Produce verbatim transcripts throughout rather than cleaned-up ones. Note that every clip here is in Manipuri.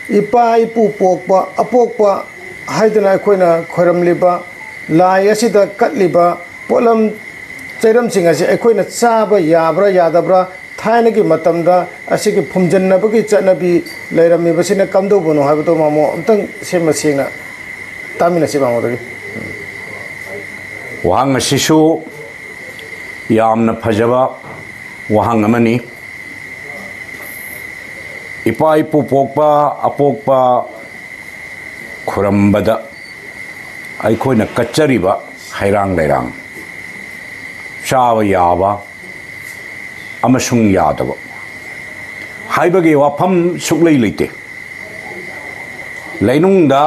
ꯏꯄꯥ ꯏꯄꯨ ꯄꯣꯛꯄ ꯑꯄꯣꯛꯄ ꯍꯥꯏꯗꯨꯅ ꯑꯩꯈꯣꯏꯅ ꯈꯣꯏꯔꯝꯂꯤꯕ ꯂꯥꯏ ꯑꯁꯤꯗ ꯀꯠꯂꯤꯕ ꯄꯣꯠꯂꯝ ꯆꯩꯔꯝꯁꯤꯡ ꯑꯁꯤ ꯑꯩꯈꯣꯏꯅ ꯆꯥꯕ ꯌꯥꯕ꯭ꯔꯥ ꯌꯥꯗꯕ꯭ꯔꯥ, ꯊꯥꯏꯅꯒꯤ ꯃꯇꯝꯗ ꯑꯁꯤꯒꯤ ꯐꯨꯝꯖꯤꯟꯅꯕꯒꯤ ꯆꯠꯅꯕꯤ ꯂꯩꯔꯝꯃꯤꯕꯁꯤꯅ ꯀꯝꯗꯧꯕꯅꯣ ꯍꯥꯏꯕꯗꯣ ꯃꯃꯣ ꯑꯝꯇꯪ ꯁꯦꯝꯃ ꯁꯦꯡꯅ ꯇꯥꯃꯤꯟꯅꯁꯤ ꯃꯃꯣꯗꯒꯤ꯫ ꯋꯥꯍꯪ ꯑꯁꯤꯁꯨ ꯌꯥꯝꯅ ꯐꯖꯕ ꯋꯥꯍꯪ ꯑꯃꯅꯤ꯫ ꯏꯄꯥ ꯏꯄꯨ ꯄꯣꯛꯄ ꯑꯄꯣꯛꯄ ꯈꯨꯔꯝꯕꯗ ꯑꯩꯈꯣꯏꯅ ꯀꯠꯆꯔꯤꯕ ꯍꯩꯔꯥꯡ ꯂꯩꯔꯥꯡ, ꯆꯥꯕ ꯌꯥꯕ ꯑꯃꯁꯨꯡ ꯌꯥꯗꯕ ꯍꯥꯏꯕꯒꯤ ꯋꯥꯐꯝ ꯁꯨꯛꯂꯩ ꯂꯩꯇꯦ꯫ ꯂꯩꯅꯨꯡꯗ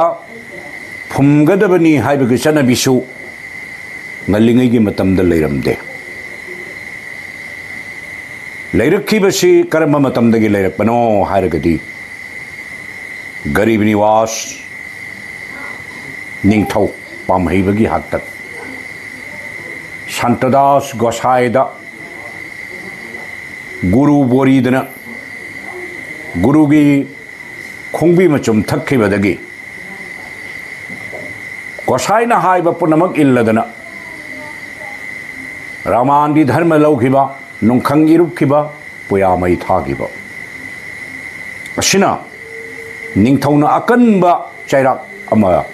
ꯐꯨꯝꯒꯗꯕꯅꯤ ꯍꯥꯏꯕꯒꯤ ꯆꯠꯅꯕꯤꯁꯨ ꯉꯜꯂꯤꯉꯩꯒꯤ ꯃꯇꯝꯗ ꯂꯩꯔꯝꯗꯦ꯫ ꯂꯩꯔꯛꯈꯤꯕꯁꯤ ꯀꯔꯝꯕ ꯃꯇꯝꯗꯒꯤ ꯂꯩꯔꯛꯄꯅꯣ ꯍꯥꯏꯔꯒꯗꯤ, ꯒꯔꯤꯕ ꯅꯤꯋꯥꯁ ꯅꯤꯡꯊꯧ ꯄꯥꯝꯍꯩꯕꯒꯤ ꯍꯥꯛꯇꯛ, ꯁꯥꯟꯇꯗꯥꯁ ꯒꯣꯁꯥꯏꯗ ꯒꯨꯔꯨ ꯕꯣꯔꯤꯗꯅ ꯒꯨꯔꯨꯒꯤ ꯈꯣꯡꯕꯤ ꯃꯆꯨꯝ ꯊꯛꯈꯤꯕꯗꯒꯤ ꯒꯣꯁꯥꯏꯅ ꯍꯥꯏꯕ ꯄꯨꯝꯅꯃꯛ ꯏꯜꯂꯗꯅ ꯔꯥꯃꯥꯟꯗꯤ ꯙꯔꯃ ꯂꯧꯈꯤꯕ, ꯅꯨꯡꯈꯪ ꯏꯔꯨꯞꯈꯤꯕ, ꯄꯨꯌꯥꯃꯩ ꯊꯥꯈꯤꯕ ꯑꯁꯤꯅ ꯅꯤꯡꯊꯧꯅ ꯑꯀꯟꯕ ꯆꯩꯔꯥꯛ ꯑꯃ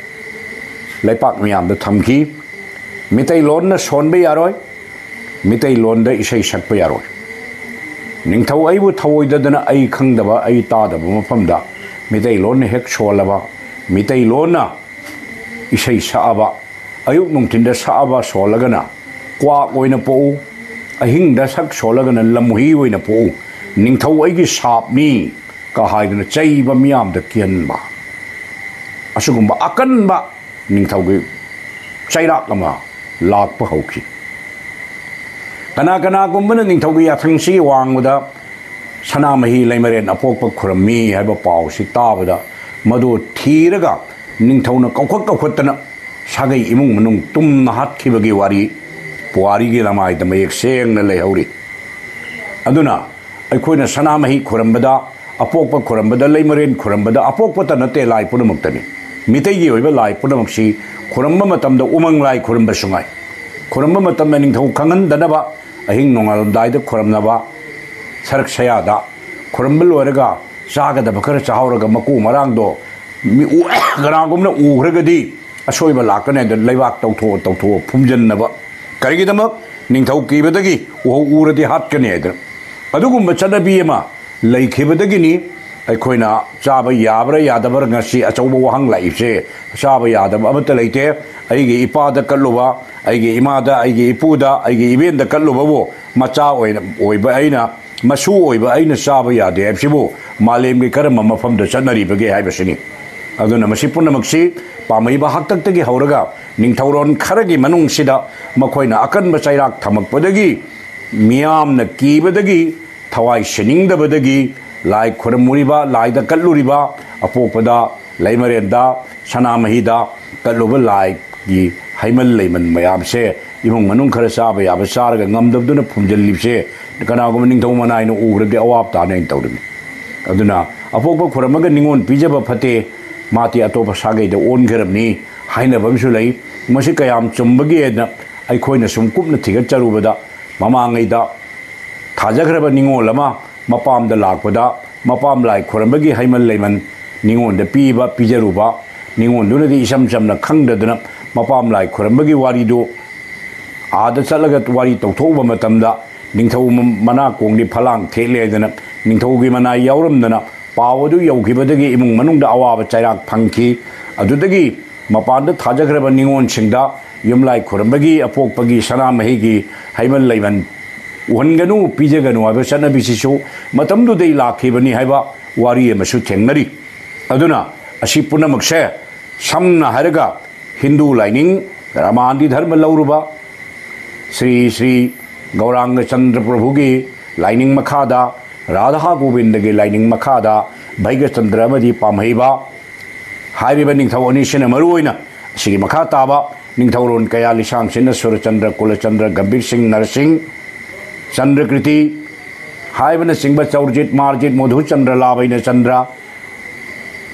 ꯂꯩꯄꯥꯛ ꯃꯤꯌꯥꯝꯗ ꯊꯝꯈꯤ꯫ ꯃꯤꯇꯩꯂꯣꯟꯅ ꯁꯣꯟꯕ ꯌꯥꯔꯣꯏ, ꯃꯤꯇꯩꯂꯣꯟꯗ ꯏꯁꯩ ꯁꯛꯄ ꯌꯥꯔꯣꯏ꯫ ꯅꯤꯡꯊꯧ ꯑꯩꯕꯨ ꯊꯧꯑꯣꯏꯗꯗꯅ ꯑꯩ ꯈꯪꯗꯕ, ꯑꯩ ꯇꯥꯗꯕ ꯃꯐꯝꯗ ꯃꯤꯇꯩꯂꯣꯟꯅ ꯍꯦꯛ ꯁꯣꯜꯂꯕ, ꯃꯤꯇꯩꯂꯣꯟꯅ ꯏꯁꯩ ꯁꯛꯑꯕ, ꯑꯌꯨꯛ ꯅꯨꯡꯊꯤꯟꯗ ꯁꯛꯑꯕ ꯁꯣꯜꯂꯒꯅ ꯀ꯭ꯋꯥꯛ ꯑꯣꯏꯅ ꯄꯣꯛꯎ, ꯑꯍꯤꯡꯗ ꯁꯛ ꯁꯣꯜꯂꯒꯅ ꯂꯝꯍꯨꯏ ꯑꯣꯏꯅ ꯄꯣꯛꯎ, ꯅꯤꯡꯊꯧ ꯑꯩꯒꯤ ꯁꯥꯞꯅꯤ ꯀ ꯍꯥꯏꯗꯨꯅ ꯆꯩꯕ ꯃꯤꯌꯥꯝꯗ ꯀꯤꯍꯟꯕ, ꯑꯁꯤꯒꯨꯝꯕ ꯑꯀꯟꯕ ꯅꯤꯡꯊꯧꯒꯤ ꯆꯩꯔꯥꯛ ꯑꯃ ꯂꯥꯛꯄ ꯍꯧꯈꯤ꯫ ꯀꯅꯥ ꯀꯅꯥꯒꯨꯝꯕꯅ ꯅꯤꯡꯊꯧꯒꯤ ꯌꯥꯊꯪꯁꯤ ꯋꯥꯡꯃꯗ ꯁꯅꯥꯃꯍꯤ ꯂꯩꯃꯔꯦꯟ ꯑꯄꯣꯛꯄ ꯈꯨꯔꯝꯃꯤ ꯍꯥꯏꯕ ꯄꯥꯎꯁꯤ ꯇꯥꯕꯗ, ꯃꯗꯨ ꯊꯤꯔꯒ ꯅꯤꯡꯊꯧꯅ ꯀꯧꯈꯠ ꯀꯧꯈꯠꯇꯅ ꯁꯥꯒꯩ ꯏꯃꯨꯡ ꯃꯅꯨꯡ ꯇꯨꯝꯅ ꯍꯥꯠꯈꯤꯕꯒꯤ ꯋꯥꯔꯤ ꯄꯨꯋꯥꯔꯤꯒꯤ ꯂꯃꯥꯏꯗ ꯃꯌꯦꯛ ꯁꯦꯡꯅ ꯂꯩꯍꯧꯔꯤ꯫ ꯑꯗꯨꯅ ꯑꯩꯈꯣꯏꯅ ꯁꯅꯥꯃꯍꯤ ꯈꯨꯔꯝꯕꯗ ꯑꯄꯣꯛꯄ ꯈꯨꯔꯝꯕꯗ, ꯂꯩꯃꯔꯦꯟ ꯈꯨꯔꯝꯕꯗ, ꯑꯄꯣꯛꯄꯇ ꯅꯠꯇꯦ, ꯂꯥꯏ ꯄꯨꯝꯅꯃꯛꯇꯅꯤ꯫ ꯃꯤꯇꯩꯒꯤ ꯑꯣꯏꯕ ꯂꯥꯏ ꯄꯨꯝꯅꯃꯛꯁꯤ ꯈꯨꯔꯝꯕ ꯃꯇꯝꯗ ꯎꯃꯪ ꯂꯥꯏ ꯈꯨꯔꯝꯕꯁꯨ ꯉꯥꯏ꯫ ꯈꯨꯔꯝꯕ ꯃꯇꯝꯗ ꯅꯤꯡꯊꯧ ꯈꯪꯍꯟꯗꯅꯕ ꯑꯍꯤꯡ ꯅꯣꯡꯉꯥꯜꯂꯝꯗꯥꯏꯗ ꯈꯨꯔꯝꯅꯕ, ꯁꯔꯛ ꯁꯌꯥꯗ ꯈꯨꯔꯝꯕ ꯂꯣꯏꯔꯒ ꯆꯥꯒꯗꯕ ꯈꯔ ꯆꯥꯍꯧꯔꯒ ꯃꯀꯨ ꯃꯔꯥꯡꯗꯣ ꯃꯤ ꯎ-, ꯀꯅꯥꯒꯨꯝꯕꯅ ꯎꯈ꯭ꯔꯒꯗꯤ ꯑꯁꯣꯏꯕ ꯂꯥꯛꯀꯅꯤ ꯍꯥꯏꯗꯅ ꯂꯩꯕꯥꯛ ꯇꯧꯊꯣꯛꯑ ꯇꯧꯊꯣꯛꯑ ꯐꯨꯝꯖꯤꯟꯅꯕ꯫ ꯀꯔꯤꯒꯤꯗꯃꯛ? ꯅꯤꯡꯊꯧ ꯀꯤꯕꯗꯒꯤ ꯎꯍꯧ ꯎꯔꯗꯤ ꯍꯥꯠꯀꯅꯤ ꯍꯥꯏꯗꯅ꯫ ꯑꯗꯨꯒꯨꯝꯕ ꯆꯠꯅꯕꯤ ꯑꯃ ꯂꯩꯈꯤꯕꯗꯒꯤꯅꯤ ꯑꯩꯈꯣꯏꯅ ꯆꯥꯕ ꯌꯥꯕ꯭ꯔꯥ ꯌꯥꯗꯕ꯭ꯔꯥ ꯉꯁꯤ ꯑꯆꯧꯕ ꯋꯥꯍꯪ ꯂꯥꯛꯏꯕꯁꯦ꯫ ꯆꯥꯕ ꯌꯥꯗꯕ ꯑꯃꯠꯇ ꯂꯩꯇꯦ꯫ ꯑꯩꯒꯤ ꯏꯄꯥꯗ ꯀꯠꯂꯨꯕ, ꯑꯩꯒꯤ ꯏꯃꯥꯗ, ꯑꯩꯒꯤ ꯏꯄꯨꯗ, ꯑꯩꯒꯤ ꯏꯕꯦꯟꯗ ꯀꯠꯂꯨꯕꯕꯨ ꯃꯆꯥ ꯑꯣꯏꯅ, ꯑꯣꯏꯕ ꯑꯩꯅ, ꯃꯁꯨ ꯑꯣꯏꯕ ꯑꯩꯅ ꯆꯥꯕ ꯌꯥꯗꯦ ꯍꯥꯏꯕꯁꯤꯕꯨ ꯃꯥꯂꯦꯝꯒꯤ ꯀꯔꯝꯕ ꯃꯐꯝꯗ ꯆꯠꯅꯔꯤꯕꯒꯦ ꯍꯥꯏꯕꯁꯤꯅꯤ꯫ ꯑꯗꯨꯅ ꯃꯁꯤ ꯄꯨꯝꯅꯃꯛꯁꯤ ꯄꯥꯝꯍꯩꯕ ꯍꯥꯛꯇꯛꯇꯒꯤ ꯍꯧꯔꯒ ꯅꯤꯡꯊꯧꯔꯣꯟ ꯈꯔꯒꯤ ꯃꯅꯨꯡꯁꯤꯗ ꯃꯈꯣꯏꯅ ꯑꯀꯟꯕ ꯆꯩꯔꯥꯛ ꯊꯝꯃꯛꯄꯗꯒꯤ, ꯃꯤꯌꯥꯝꯅ ꯀꯤꯕꯗꯒꯤ, ꯊꯋꯥꯏ ꯁꯤꯅꯤꯡꯗꯕꯗꯒꯤ ꯂꯥꯏ ꯈꯨꯔꯨꯝꯃꯨꯔꯤꯕ, ꯂꯥꯏꯗ ꯀꯠꯂꯨꯔꯤꯕ, ꯑꯄꯣꯛꯄꯗ, ꯂꯩꯃꯔꯦꯟꯗ, ꯁꯅꯥꯃꯍꯤꯗ ꯀꯠꯂꯨꯕ ꯂꯥꯏꯒꯤ ꯍꯩꯃꯟ ꯂꯩꯃꯟ ꯃꯌꯥꯝꯁꯦ ꯏꯃꯨꯡ ꯃꯅꯨꯡ ꯈꯔ ꯆꯥꯕ ꯌꯥꯕ ꯆꯥꯔꯒ ꯉꯝꯗꯕꯗꯨꯅ ꯐꯨꯝꯖꯤꯜꯂꯤꯕꯁꯦ ꯀꯅꯥꯒꯨꯝꯕ ꯅꯤꯡꯊꯧ ꯃꯅꯥꯏꯅ ꯎꯈ꯭ꯔꯗꯤ ꯑꯋꯥꯕ ꯇꯥꯅꯦꯅ ꯇꯧꯔꯤꯕꯅꯤ꯫ ꯑꯗꯨꯅ ꯑꯄꯣꯛꯄ ꯈꯨꯔꯝꯃꯒ ꯅꯤꯉꯣꯜ ꯄꯤꯖꯕ ꯐꯠꯇꯦ, ꯃꯥꯗꯤ ꯑꯇꯣꯞꯄ ꯁꯥꯒꯩꯗ ꯑꯣꯟꯈ꯭ꯔꯕꯅꯤ ꯍꯥꯏꯅꯕ ꯑꯃꯁꯨ ꯂꯩ꯫ ꯃꯁꯤ ꯀꯌꯥꯝ ꯆꯨꯝꯕꯒꯦꯅ ꯑꯩꯈꯣꯏꯅ ꯁꯨꯝ ꯀꯨꯞꯅ ꯊꯤꯒꯠꯆꯔꯨꯕꯗ, ꯃꯃꯥꯡꯉꯩꯗ ꯊꯥꯖꯈ꯭ꯔꯕ ꯅꯤꯉꯣꯜ ꯑꯃ ꯃꯄꯥꯝꯗ ꯂꯥꯛꯄꯗ, ꯃꯄꯥꯝ ꯂꯥꯏ ꯈꯨꯔꯝꯕꯒꯤ ꯍꯩꯃꯟ ꯂꯩꯃꯟ ꯅꯤꯉꯣꯜꯗ ꯄꯤꯕ, ꯄꯤꯖꯔꯨꯕ, ꯅꯤꯉꯣꯜꯗꯨꯅꯗꯤ ꯏꯁꯝ ꯁꯝꯅ ꯈꯪꯗꯗꯅ ꯃꯄꯥꯝ ꯂꯥꯏ ꯈꯨꯔꯝꯕꯒꯤ ꯋꯥꯔꯤꯗꯨ ꯑꯥꯗ ꯆꯠꯂꯒ ꯋꯥꯔꯤ ꯇꯧꯊꯣꯛꯎꯕ ꯃꯇꯝꯗ ꯅꯤꯡꯊꯧ ꯃꯅꯥ ꯀꯣꯡꯗꯤ ꯐꯂꯥꯡ ꯊꯦꯠꯂꯦ ꯍꯥꯏꯗꯅ ꯅꯤꯡꯊꯧꯒꯤ ꯃꯅꯥ ꯌꯥꯎꯔꯝꯗꯅ ꯄꯥꯎ ꯑꯗꯨ ꯌꯧꯈꯤꯕꯗꯒꯤ ꯏꯃꯨꯡ ꯃꯅꯨꯡꯗ ꯑꯋꯥꯕ ꯆꯩꯔꯥꯛ ꯐꯪꯈꯤ꯫ ꯑꯗꯨꯗꯒꯤ ꯃꯄꯥꯟꯗ ꯊꯥꯖꯈ꯭ꯔꯕ ꯅꯤꯉꯣꯜꯁꯤꯡꯗ ꯌꯨꯝꯂꯥꯏ ꯈꯨꯔꯝꯕꯒꯤ, ꯑꯄꯣꯛꯄꯒꯤ ꯁꯅꯥꯃꯍꯤꯒꯤ ꯍꯩꯃꯟ ꯂꯩꯃꯟ ꯎꯍꯟꯒꯅꯨ, ꯄꯤꯖꯒꯅꯨ ꯍꯥꯏꯕ ꯆꯠꯅꯕꯤꯁꯤꯁꯨ ꯃꯇꯝꯗꯨꯗꯩ ꯂꯥꯛꯈꯤꯕꯅꯤ ꯍꯥꯏꯕ ꯋꯥꯔꯤ ꯑꯃꯁꯨ ꯊꯦꯡꯅꯔꯤ꯫ ꯑꯗꯨꯅ ꯑꯁꯤ ꯄꯨꯝꯅꯃꯛꯁꯦ ꯁꯝꯅ ꯍꯥꯏꯔꯒ ꯍꯤꯟꯗꯨ ꯂꯥꯏꯅꯤꯡ ꯔꯥꯃꯥꯟꯗꯤ ꯙꯔꯃ ꯂꯧꯔꯨꯕ ꯁ꯭ꯔꯤ ꯁ꯭ꯔꯤ ꯒꯧꯔꯥꯡꯒ ꯆꯟꯗ꯭ꯔ ꯄ꯭ꯔꯚꯨꯒꯤ ꯂꯥꯏꯅꯤꯡ ꯃꯈꯥꯗ, ꯔꯥꯙꯥ ꯒꯣꯕꯤꯟꯗꯒꯤ ꯂꯥꯏꯅꯤꯡ ꯃꯈꯥꯗ ꯚꯩꯒꯆꯟꯗ꯭ꯔ ꯑꯃꯗꯤ ꯄꯥꯝꯍꯩꯕ ꯍꯥꯏꯔꯤꯕ ꯅꯤꯡꯊꯧ ꯑꯅꯤꯁꯤꯅ ꯃꯔꯨꯑꯣꯏꯅ ꯑꯁꯤꯒꯤ ꯃꯈꯥ ꯇꯥꯕ ꯅꯤꯡꯊꯧꯔꯣꯟ ꯀꯌꯥ ꯂꯤꯁꯥꯡꯁꯤꯠꯅ ꯁꯨꯔꯆꯟꯗ꯭ꯔ, ꯀꯨꯂꯆꯟꯗ꯭ꯔ, ꯒꯝꯚꯤꯔ ꯁꯤꯡ, ꯅꯔꯁꯤꯡ, ꯆꯟꯗ꯭ꯔꯀ꯭ꯔꯤꯇꯤ, ꯍꯥꯏꯕꯅꯆꯤꯡꯕ, ꯆꯧꯔꯖꯤꯠ, ꯃꯥꯔꯖꯤꯠ, ꯃꯣꯙꯨꯆꯟꯗ꯭ꯔ, ꯂꯥꯕꯩꯅ ꯆꯟꯗ꯭ꯔ,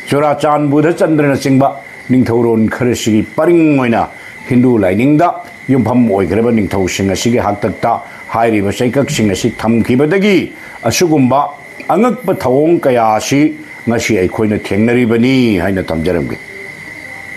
ꯆꯨꯔꯥꯆꯥꯟ ꯕꯨꯙꯆꯟꯗ꯭ꯔꯅꯆꯤꯡꯕ ꯅꯤꯡꯊꯧꯔꯣꯟ ꯈꯔꯁꯤꯒꯤ ꯄꯔꯤꯡ ꯑꯣꯏꯅ ꯍꯤꯟꯗꯨ ꯂꯥꯏꯅꯤꯡꯗ ꯌꯨꯝꯐꯝ ꯑꯣꯏꯈ꯭ꯔꯕ ꯅꯤꯡꯊꯧꯁꯤꯡ ꯑꯁꯤꯒꯤ ꯍꯥꯛꯇꯛꯇ ꯍꯥꯏꯔꯤꯕ ꯆꯩꯀꯛꯁꯤꯡ ꯑꯁꯤ ꯊꯝꯈꯤꯕꯗꯒꯤ ꯑꯁꯤꯒꯨꯝꯕ ꯑꯉꯛꯄ ꯊꯧꯑꯣꯡ ꯀꯌꯥ ꯑꯁꯤ ꯉꯁꯤ ꯑꯩꯈꯣꯏꯅ ꯊꯦꯡꯅꯔꯤꯕꯅꯤ ꯍꯥꯏꯅ ꯊꯝꯖꯔꯝꯒꯦ꯫